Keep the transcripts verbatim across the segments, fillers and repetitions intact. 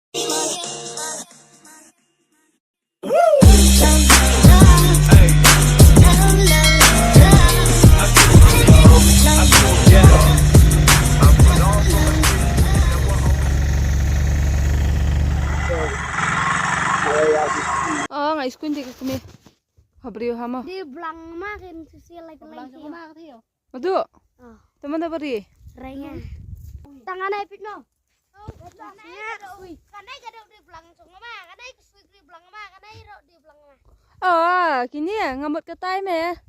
Oh, nga iskun te ka kmie. Habri hama. Di blang ma kin susi lai lai. Madu. Ah. Teman da bari. Raya. Tangan ai pit no. Kanai ka dei blang jong ma, kanai ka sui kri blang ma, kanai ro di blang ma. Ah, kini ya, ngamut katai me.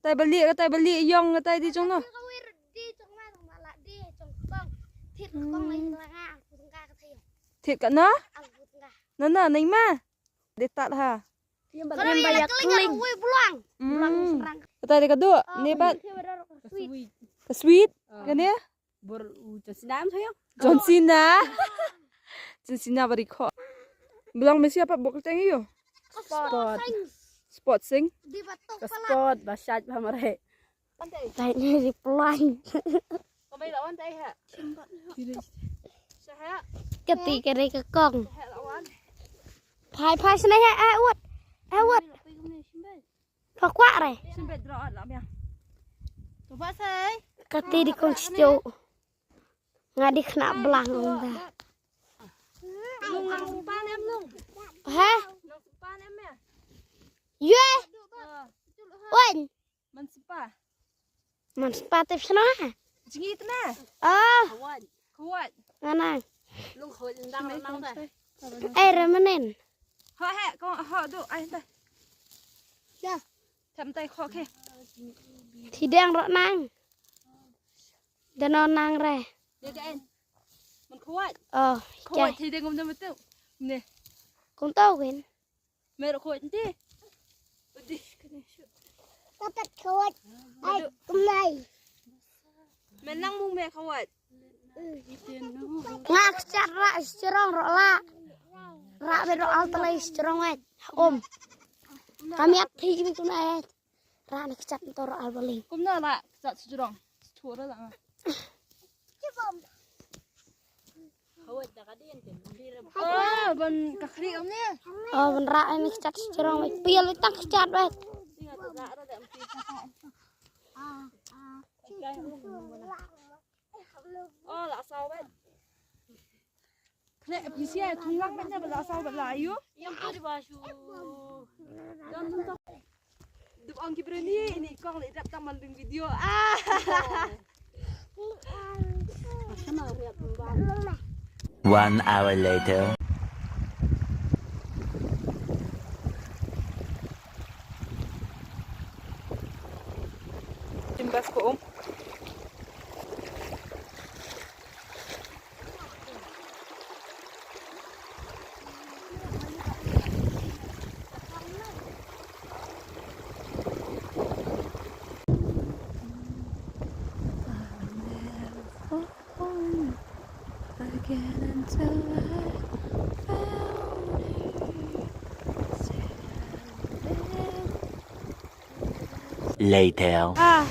Tai bali, katai bali, yong katai di jong no. Ka wir di jong ma, ma la di jong kong. Thit kong lai la nga, ang putang ka katai. Thit ka na? Ang putang ka. Na na, nai ma. Di tat ha. Ka dei ba ya kling. Wei blang. Hmm. Blang serang. Katai di ka du, ni pat. Ka sweet. Ka sweet. Ah. Kani? Bor u John Cena am sayang. John Cena. John Cena bari kho. Bilang Messi apa bok teng iyo. Sport. Sport sing. Di batok pala. Sport bashat ba mare. Tai ni di plan. Kamai lawan tai ha. Saha. Kati kere ke kong. Saha lawan. Phai phai sene ha eh wut. Eh wut. Kau kuat re. Sembet dra la mia. Coba sai. Kati di kong situ. Nga di kena belang ong da. Nung nang sempan em nung. Hah? Nang sempan em ya. Ye. Ah. Wan. Man sempa. Man sempa tip sana ha. Jingi tena. Ah. Kuat. Kuat. Ngana. Lung khoi ndang nang da. Eh, ramanen. Ho he, ko ho du ai ta. Ya. Tham tai kho khe. Thi dang ro nang. Dano nang re. Dia kain. Man khawat. Oh, khawat. Thi dang kum dam tu. Ne. Kum tau kin. Mer khawat ti. Udi. Tapat khawat. Ai, kumai. Men nang mung me khawat. Nga kchat ra strong ro la. Ra be ro al talai strong ai. Om. Kami ak thi mi kuna ai. Ra ni kchat nto ro al baling. Kumna la kchat strong. Sthura la. Oh, ban ka khri om ne. Oh, ban ra ni kchat strong. Pial tang kchat ba. Oh, la saw ba. Khleh phi sia thung lang ba nya ba la saw ba la ayu. Yang ka di ba shu. Dan dun ta. Dep ong ki bruni ini kong le dap taman ding video. Ah. One hour later. Timbas ko om. Again until I found you. Later. Ah.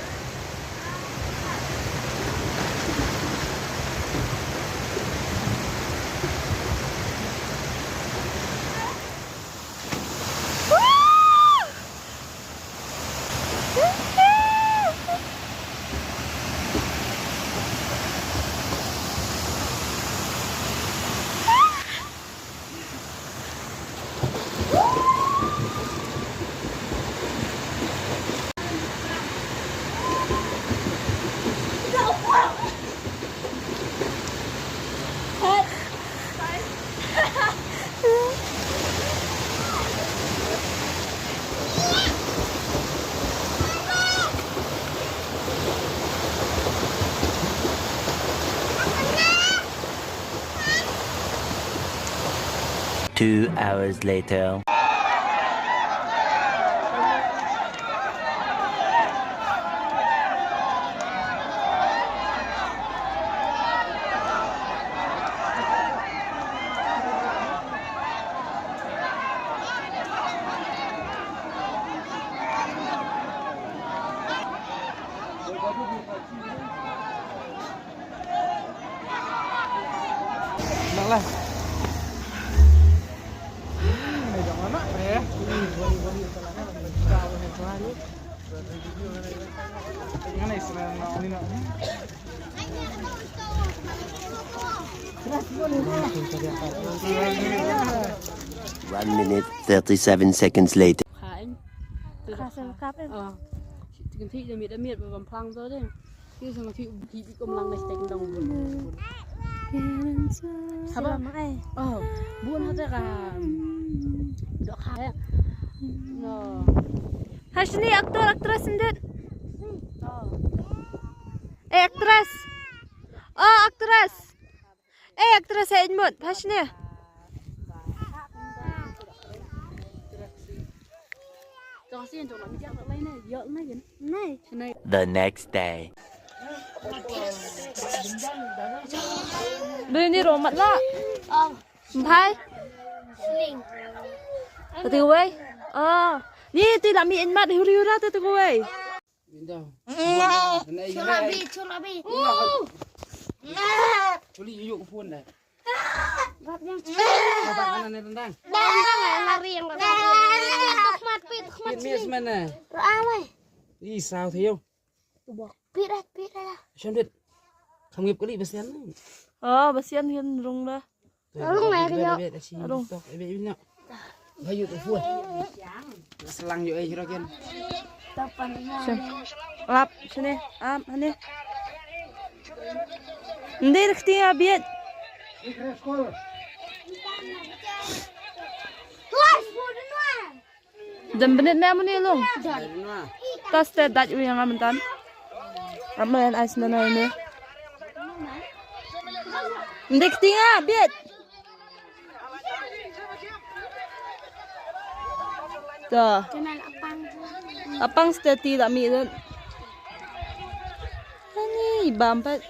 Two hours later. Nang lah. One minute, thirty-seven seconds later. Kha em. Kha sel kap em. Ah. Ti kan ti da miet da miet ba bam plang to de. Ti sa ma ti ti bi kom lang da stek dong. Saba. Sila ma ai. Oh, bun hata ka. Dok kha ya. No. Hashni actor actress ndit. Oh. Eh, actress. Oh, actress. Eh, actress, eh, inmut. Hashni. The next day. Bini romat la. Bhai. Tati wei. Ah. Ni ti la mi inmat huri hura tati wei. Chulabi, chulabi. Chuli yuk phone dah. Bab yang. Bab mana ni tendang? Tendang eh, hari yang bab. Tok mat pit, tok mat. Pit mis mana? Ramai. Ih, sao theo. Pit eh, pit eh. Shandit. Kamu ngip kali besian ni. Oh, besian kan rung dah. Rung eh, kena. Rung. Tok, eh, bina. Bayu tu phone. Selang yuk eh, juragan. Tapan. Lap sini, am, hani. Ndir kti abit. Dem benit ne muni lung. Tas te daj u yang am tan. Am, en ais na na ne. Ndik tinga bit. To. Apang steti da mi dun. Ani bam pat.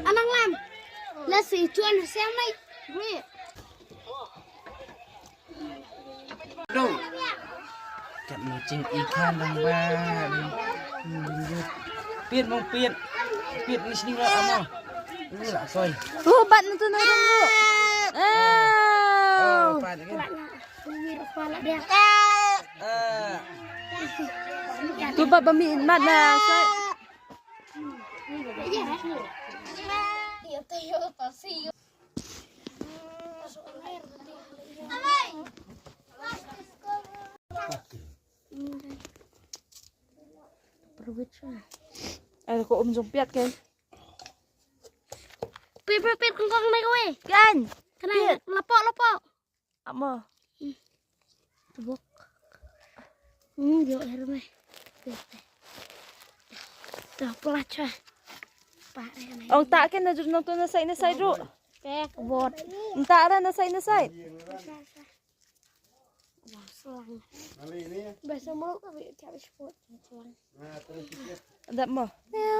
Anang lam. La si chuan siam mai. Gui. Dong. Kat nu ching ikan dang ba. Pit mong pit. Pit ni sini lo amo. Ini lah soi. Oh, bat nu tu na dong tu. Oh, oh. Pat ni. Ah. Tu ba ba mi mat na soi. Ai ko um jong piat ken. Pit pit pit kong kong nai kawei. Ken. Kenai lapo lapo. Amo. Tubok. Hmm, yo her mai. Dah pula cha. Pa eh mai. Ong ta ken na jur nong tu na sai na sai ru. Ke kebot. Nta ra na sai na sai. Wah, selang. Biasa mau ke biar cari sport selang. Ada mo. Ya.